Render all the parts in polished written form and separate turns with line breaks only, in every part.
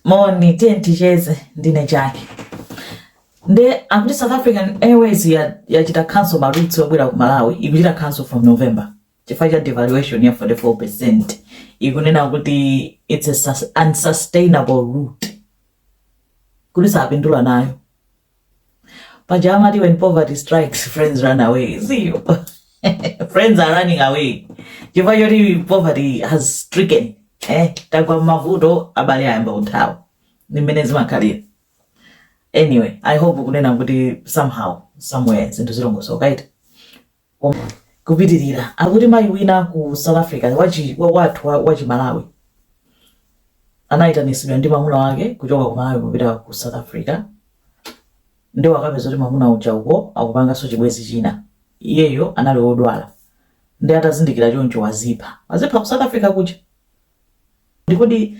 Moni, tiye ticheze, ndine Jackie. Nde akuti South African Airways yachita cancel ma routes obwera ku Malawi, ikuchita cancel from November chifukwa cha devaluation ya 44%. Ikunena kuti it's a unsustainable route, kuti sapindula nayo. Paja amati when poverty strikes, friends run away. See you, friends are running away chifukwa choti poverty has stricken. Tagwa mavuto, abale ayamba kuthawa. Ndi mmene zimakhalira. Anyway, I hope kunena kuti somehow, somewhere, zinthu zilongosoka, right? Kupitirira, akuti mayi wina ku South Africa wathu wachi Malawi anayitanisidwa ndi mwamuna wake kuchoka ku Malawi kupita ku South Africa. Ndiwo akapeza kuti mwamuna uja uko akupanganso chibwezi china. Iyeyo anali wodwala, ndi atazindikira choncho wazipha, wazipha ku South Africa kuja. Ndikodi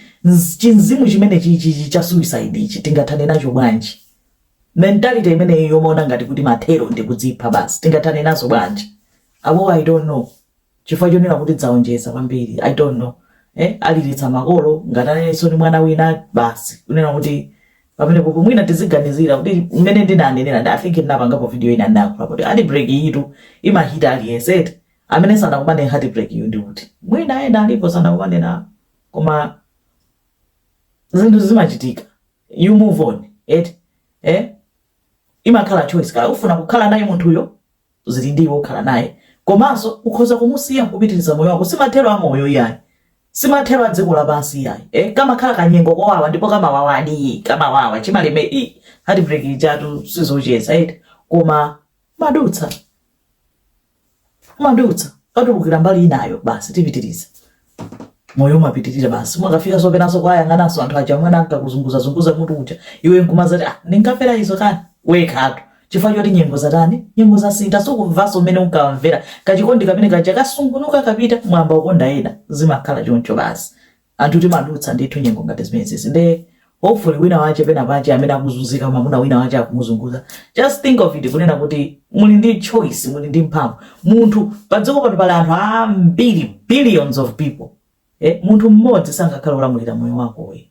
chinzimu chimene chichi cha suicide ichi tingathane nacho bwanji? Mentality imeneyi yomaona ngati kuti mathero ndikudzipha basi, tingathane nazo bwanji? Apo I don't know, chifukwa chonena kuti dzaonjeza kwambiri. I don't know, aliritsa makolo ngati anelenso ndi mwana wina basi. Kunena kuti pamenepo mwina tiziganizira kuti mmene ndinanenera ndi, I think ndinapangapo video ina, ndinayankhula kuti heartbreak yitu imahita aliyense, eti? Amene sanakumane heartbreak iyo ndi kuti mwina ena alipo sanakumane nawo, koma zinthu zimachitika, you move on, eti? Imakhala choice kaya ufuna kukhala naye munthuyo, zili ndiwo kukhala naye, komanso ukhoza kumusiya kupitiriza moyo wako. Simathero a moyo iyayi, simathero a dziko lapansi iyayi. Kamakhala kanyengo kowawa, ndipo kamawawadi, kamawawa, chimaleme i heartbreak ijatu sizocheza, eti? Koma madutsa, madutsa, katulukira mbali inayo basi, tipitiriza, moyo umapitirira basi. Mwakafika sopenaso kwayang'ananso anthu aja, mwana ankakuzunguzazunguza mutu uja, iwe nkumazati, "Ah, ndinkafera izo kani?" Wekhatu, chifukwa choti nyengo zatani, nyengo zasintha, sukumvanso mmene unkamvera. Kachikondi kamene kaja kasungunuka, kapita, mwamba ukonda ena. Zimakhala choncho basi. Anthu timadutsa ndithu nyengo ngati zimenezi. Nde hopefully wina wache pena pache amene akuzunzika, mwamuna wina wache akumuzunguza, just think of it kunena kuti muli ndi choice, muli ndi mphamvu. Munthu pa dziko pano pali anthu ambiri, billions of people. Munthu mmodzi sangakhale olamulira moyo wako we.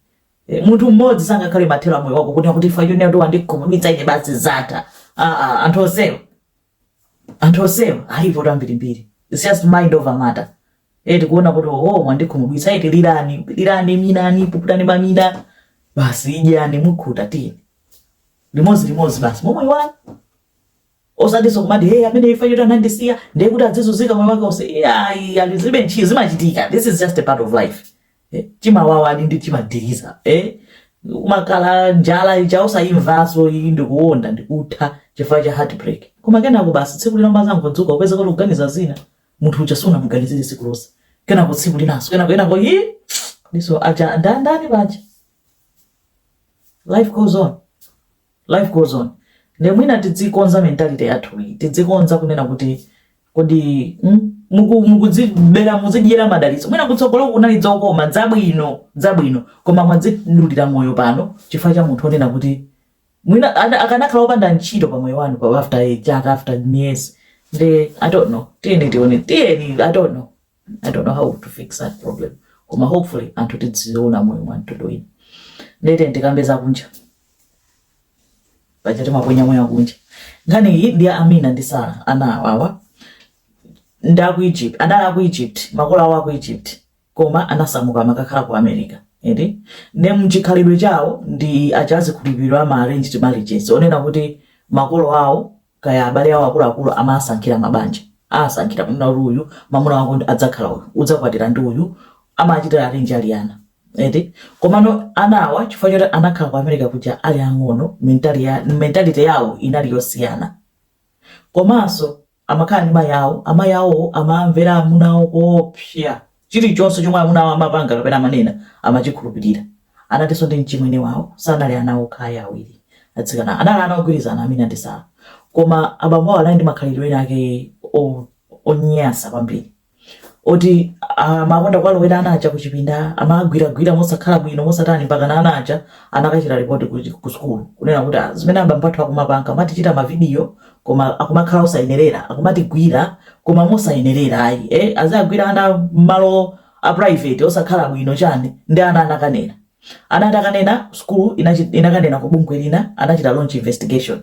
Munthu mmodzi sangakhale mathero a moyo wako, kuti akuti ifa chonena kuti wandikhumudwitsa ine, basi, zatha. Ah, ah, anthu onsewa, anthu onsewa alipo ambirimbiri. It's just mind over matter. Tikuona kuti, oh, mwandikhumudwitsa eti, lirani, lirani, minani, puputani mamina basi, idyani mukhuta, tiyeni limodzi limodzi basi, momwe iwani. Osatinso kumati, "Hey, amene ifa choti anandisiya, ndiye kuti adzizunzika moyo wake onse." Ayi, alizibe ntchito, zimachitika. This is just a part of life. Chimawawadi ndi chimadiriza, umakhala njala ija usayimvanso iyi, ndikuwonda ndikutha chifukwa cha heartbreak. Koma kenako basi, tsiku lina umazangodzuka, upeza kuti kuganiza zina, munthu uja sunamuganizire tsiku lonse. Kenako tsiku linanso, kenako, kenako, yi ndiso aja ndandani paja. Life goes on, life goes on. Nde mwina tidzikonza mentality yathu iyi, tidzikonza kunena kuti kodi mukudzibera, muzidyera madalitso. Mwina kutsogolo kunali zokoma, zabwino zabwino, koma mwadzidulira moyo pano chifukwa cha munthu onena kuti mwina akanakhala opanda ntchito pa moyo wanu pa after a chaka, after miyezi. Nde I don't know, tiyeni tione, tiyeni, I don't know, I don't know how to fix that problem, koma hopefully anthu tidziona moyo mwa mtundu wina. Ndete ndikambe zakunja, paja timaponya moyo kunja. Nkhani iyi ndi ya Amina ndi Sara. Ana awawa ndi aku Egypt, anali aku Egypt, makolo awo aku Egypt, koma anasamuka, amakakhala ku America, eti? Ne mchikhalidwe chawo ndi achazikhulupiriro ama arranged marriages, onena kuti makolo awo kaya abale awo akuluakulu amasankhira mabanja, asankhira kunena kuti uyu mamuna wako adzakhala uyu, udzakwatira ndi uyu, amachitira arrange ali ana, eti? Komano anawa, chifukwa choti anakhala ku America kuja ali ang'ono, mentality yawo inali yosiyana. Komanso amakhala ndi mayi awo. Amayi awo amamvera amuna awo koopsa. Chilichonse chomwe amuna awo amapanga kapena amanena, amachikhulupirira. Anatinso ndi mchimwene wawo. Sanali ana okha ayi awiri atsikana, anali ana ogwirizana, Amina ndi Sara. Koma abambo awo anali ndi makhalidwe ena ake onyasa kwambiri, oti amakonda kuwalowera ana aja kuchipinda, amagwiragwira mosakhala bwino, mosatani, mpaka na ana aja anakachita ripoti ku sukulu kunena kuti, "Ah, zimene abambo athu akumapanga, amatichita mavidiyo koma akumakhala osayenerera, akumatigwira koma mosayenerera ayi, azagwira ana malo a private osakhala bwino chani." Ndi ana anakanena. Ana atakanena, sukulu inakanena ku bungwe lina, anachita launch investigation.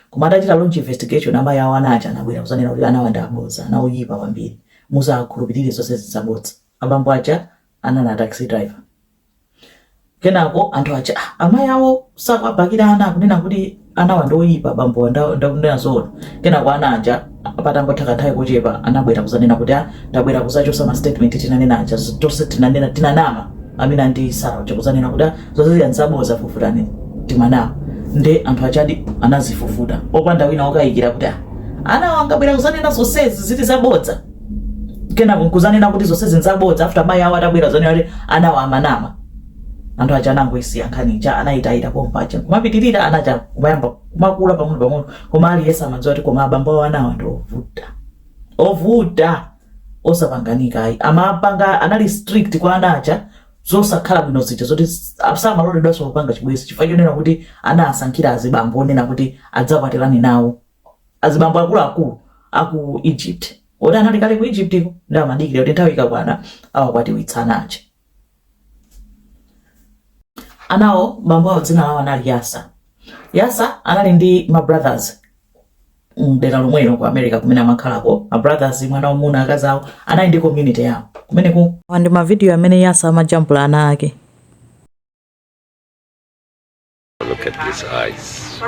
Koma atachita launch investigation, amayi awo ana aja anabwera kuzanena kuti anawa ndi abodza, ana oyipa kwambiri, musakhulupirire, zonse zabodza. Abambo aja anali a taxi driver. Kenako anthu aja, ah, amayi awo sakuwabakira ana, akunena kuti anawa ndi oyipa, bambo ndakunena zoona. Kenako ana aja patangotha kanthawi kochepa anabwera kuzanena kuti, ah, ndabwera kuzachosa ma statement tinanena aja, tonse tinanena tinanama. Amene ndi Sara uja kuzanena kuti, ah, zonse zija nzabodza, fufutani, timanama. Nde anthu achadi anazifufuta opanda wina okayikira kuti, ah, ana angabwera kuzanena zonsezi zili zabodza, kenako nkuzanena kuti zonsezi nzabodza after mayi awo atabwera kuzanena kuti anawa amanama. Anthu aja anangoisiya nkhani ija, anayitayira pompaja, kumapitirira anacha kumayamba kumakula pang'ono pang'ono. Koma aliyense amadziwa kuti koma abambo awo anawa ndi ovuta, ovuta, osapanganika ayi. Amapanga, anali strict kwa ana aja, zosakhala bwino zija zoti samaloledwanso kupanga chibwenzi, chifukwa chonena kuti anasankhira azibambo onena kuti adzakwatirane nawo, azibambo akuluakulu aku Egypt oti anali kale ku Egypt ko, ndi amadikira kuti nthawi ikakwana awakwatiwitsa ana aja. Anawo bambo awo dzina lawo anali Yasa. Yasa anali ndi ma brothers mdera lomwelo ku America kumene amakhalako, ma brothers, mwana wamuna, akazi awo, anali ndi community yawo kumeneku. Ndi mavidiyo amene Yasa amajambula ana ake.
Look at these eyes.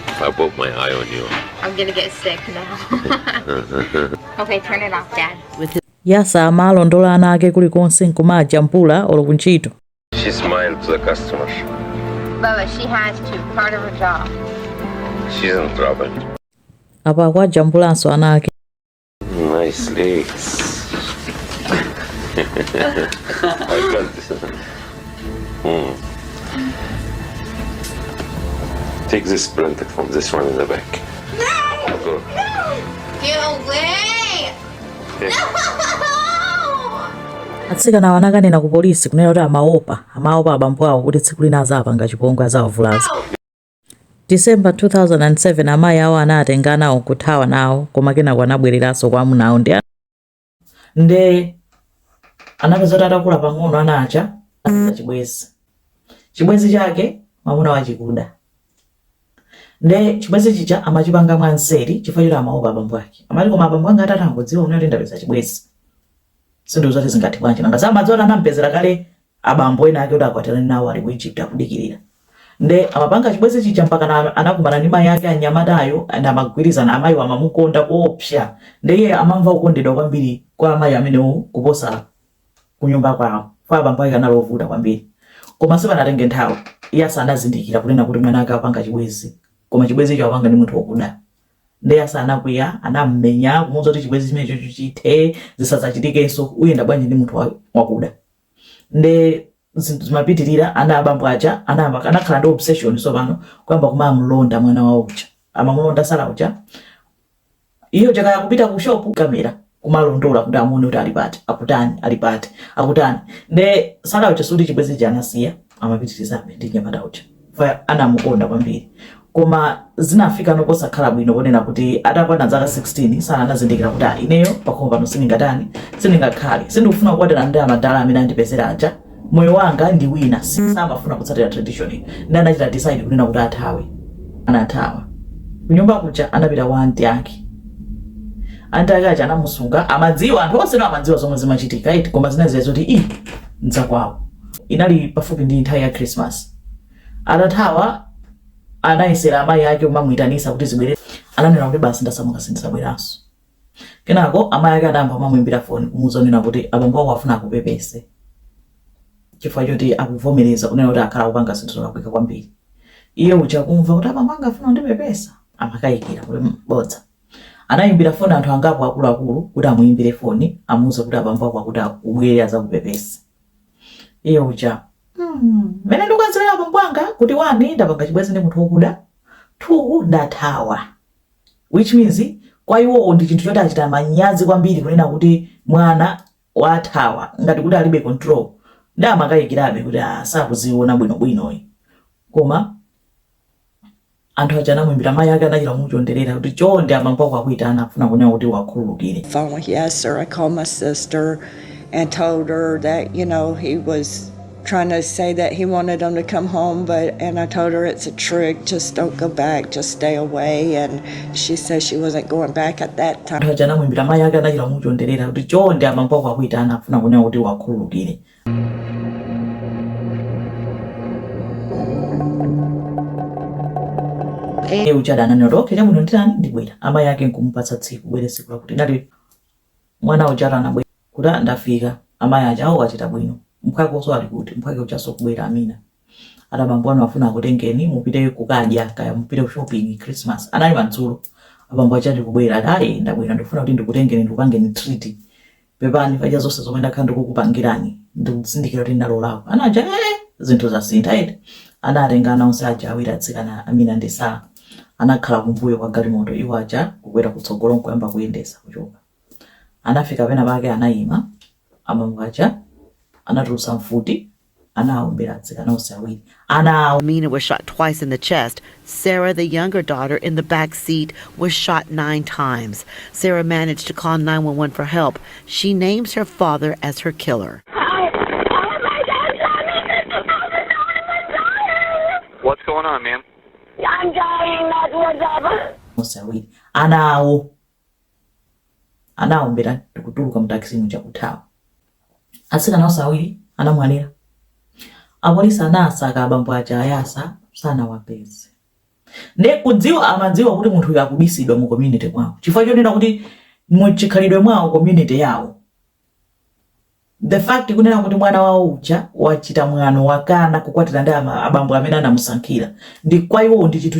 If I put my eye on you,
I'm gonna get sick now. Okay, turn it off, Dad.
Yasa amalondola ana ake kulikonse nkumajambula, olo kuntchito.
She smiled to the customer.
Bubba, she has to. Part of her job.
She's in trouble.
Apa akuwajambulanso ana ake.
Nice legs. I got this. Take this blanket from this one in the back.
No!
Go.
Get away!
Take.
No!
Atsikana anakanena ku polisi kunena kuti amaopa abambo awo kuti tsiku lina azapanga chipongwe, azawavulaza. December 2007, amayi awo anatenga anawo kuthawa nawo, koma kenako anabwereranso kwa amuna awo. Ndi nde anapeza kuti atakula pang'ono ana aja anapeza chibwezi. Chibwezi chake mwamuna wachikuda. Nde chibwezi chija amachipanga mwanseri chifukwa choti amaopa abambo ake. Amati, koma abambo anga atati angodziwa kuti ndapeza chibwezi, sindizo zoti zingati bwanji? Nanga samadziwa kuti anampezera kale abambo ena ake kuti akwatirane nawo, ali ku Egypt akudikirira. Nde amapanga chibwezi chija mpaka anakumana ndi mayi ake anyamatayo and amagwirizana. Amayiwo amamukonda koopsa, nde iye amamva kukondedwa kwambiri kwa amayi amenewo kuposa kunyumba kwawo, kwa abambo ake anali ovuta kwambiri. Koma sipanatenge nthawi, iye asanazindikira kunena kuti mwana ake apanga chibwezi, koma chibwezi icho apanga ndi munthu wokuda. Nde asanakwiya, anammenya, kumuwuza kuti chibwezi chimenecho chithe, zisadzachitikenso, uyenda bwanji ndi munthu wakuda? Nde zinthu zimapitirira. Ana abambo aja anakhala ndi obsession tsopano, kuyamba kumamulonda mwana wawo uja. Amamulonda Sara uja, iyo chakaya kupita ku shop, kamera kumalondola kuti amuone kuti ali pati, akutani, ali pati, akutani. Nde Sara uja suti chibwezi cha anasiya, amapitirizabe ndi nyamata uja fa anamukonda kwambiri. Koma zinafika noposakhala bwino ponena kuti atakwana zaka 16, Sara anazindikira kuti, ah, ineyo pakhomo pano sindingatani, sindingakhale, sindikufuna kukwatira ndi amadala amene andipezera aja, moyo wanga ndi wina. Samafuna kutsatira tradition iyi. Ndi anachita decide kunena kuti athawe. Anathawa kunyumba kuja, anapita kwa anti ake. Anti ake aja anamusunga, amadziwa, anthu onse amadziwa zomwe zimachitika iti, koma zinaziya zoti i nzakwawo. Inali pafupi ndi nthawi ya Christmas. Atathawa, anayesera amayi ake kumamuyitanisa kuti zibwere. Ananena kuti, basi, ndasamuka, sindizabweranso. Kenako amayi ake anayamba kumamuimbira foni, kumuwuza kunena kuti abambo ako afuna akupepese chifukwa choti akuvomereza kunena kuti akhala akupanga zinthu zolakwika kwambiri. Iye uja kumva kuti abambo anga afuna kundipepesa, amakayikira kuti bodza. Anayimbira foni anthu angapo akuluakulu kuti amuyimbire foni, amuwuze kuti abambo ako akuti ubwere azakupepese. Iye uja, mmene ndikukadziwira abambo anga kuti one, ndapanga chibwenzi ndi munthu wokuda, two, ndathawa, which means kwa iwowo ndi chinthu choti achita manyazi kwambiri kunena kuti mwana wathawa, ngati kuti alibe control. Ndi amakayikirabe kuti, ah, sakuziona bwinobwinoyi. Koma anthu aja anamuimbira, mayi ake anachita kumuchonderera kuti, chonde, abambo ako akuyitana, akufuna kunena kuti wakhululukire.
Phone with yes, sir. I called my sister and told her that he was trying to say that he wanted them to come home, but and I told her it's a trick, just don't go back, just stay away. And she says she wasn't going back at that time.
Anthu aja anamuimbira mayi ake, anachita kumuchonderera kuti chonde, abambo ako akuitana, afuna kunena kuti wakhululukire. Iye uja adanena kuti okay, chabwino, nditani, ndibwera. Amayi ake nkumupatsa tsiku, bwere tsiku lakuti. Inali mwana uja anabwera kuti, "Ah, ndafika." Amayi aja awo achita bwino. Mphwakonso ali kuti? Mphwake uchaso kubwera Amina ati abambo anu afuna akutengeni mupite kukadya, kaya mupite ku shopping, Christmas. Anali madzulo. Abambo achati kubwera ati, "Ayi, ndabwera, ndikufuna kuti ndikutengeni, ndikupangeni treat. Pepani paja zonse zomwe ndakhala ndikukupangirani, ndikuzindikira kuti ndalolako." Anaja zinthu zasintha eti. Anatenga ana onse aja awiri atsikana, Amina ndi Sara, anakhala kumbuyo kwa galimoto, iwo aja kukwera kutsogolo nkuyamba kuyendesa kuchoka. Anafika pena pake, anayima. Abambo aja anatulutsa mfuti, anawombera atsikana onse awiri, ana awo.
Amina was shot twice in the chest. Sarah, the younger daughter in the back seat, was shot 9 times. Sarah managed to call 911 for help. She names her father as her killer.
What's going on, ma'am?
I'm dying, that's what's up.
Onse awiri, ana awo, anawombera ndikutuluka mu taxi muja kuthawa. Atsikana onse awiri anamwalira. Apolisi anasaka abambo aja, ayasa, sanawapeze. Nde kudziwa amadziwa kuti munthu uyu akubisidwa mu community mwawo, chifukwa chonena kuti muchikhalidwe mwawo, community yawo, the fact kunena kuti mwana wawo uja wachita mwano, wakana kukwatira ndi abambo amene anamusankhira, ndi kwa iwo ndi chinthu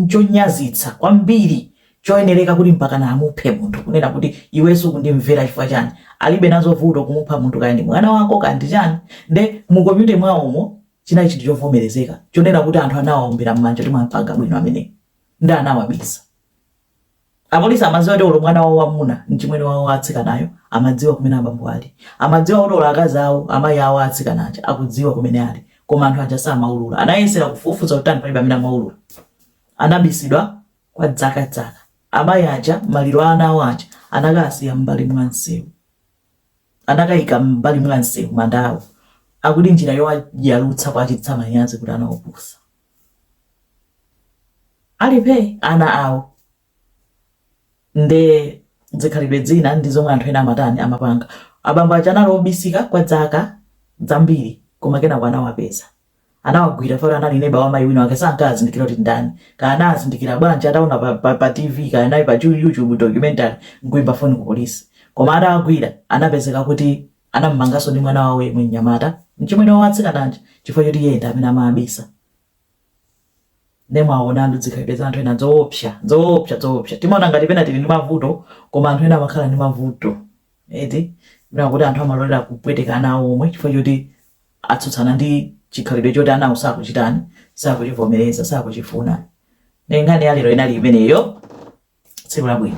chonyazitsa kwambiri, choyenereka kuti mpaka na amuphe munthu, kunena kuti iwenso kundimvera chifukwa chani. Alibe nazo vuto kumupha munthu, kaya ndi mwana wako, kaya ndi chani. Nde mu community mwawomo chinali chinthu chovomerezeka, chonena kuti anthu anawaombera m'manja kuti mwampanga bwino amene. Ndi anawabisa. Apolisi amadziwa kuti olo mwana wawo wamuna, mchimwene wawo atsikanayo, amadziwa kumene abambo ali. Amadziwa kuti olo akazi awo, amayi awo atsikana aja, akudziwa kumene ali, koma anthu aja samaulula. Anayesera kufufuza kuti tani, palibe amene amaulula. Anabisidwa kwa dzakadzaka. Amayi aja, maliro a ana awo aja anakasiya m'mbali mwa msewu, anakayika m'mbali mwa msewu manda awo, akuti njira yowayalutsa, kuachititsa manyazi kuti anaopusa alipe ana awo. Nde zikhalidwe dzina ndi zomwe anthu ena amatani, amapanga. Abambo aja anali obisika kwa zaka zambiri, koma kenako anawapeza, anawagwira. Faro anali neba wa mayi wina wake, sankazindikira kuti ndani. Kaya anazindikira bwanji, ataona pa TV, kaya nayi pa YouTube documentary, nkuimba foni ku polisi. Koma atawagwira, anapezeka kuti anammanganso ndi mwana wawo yemwe mnyamata, mchimwene wawo atsikanaja, chifukwa choti iye ndi amene amabisa. Nemwaona anthu, zikhalidwe za anthu ena zoopsa, zoopsa, zoopsa. Timaona ngati pena tili ndi mavuto, koma anthu ena amakhala ndi mavuto eti, kuna kuti anthu amalolera kupweteka ana awo omwe chifukwa choti atsutsana ndi chikhalidwe choti anawo sakuchitani, sakuchivomereza, sakuchifuna. Nkhani ya lero inali imeneyo. Tsiku labwino.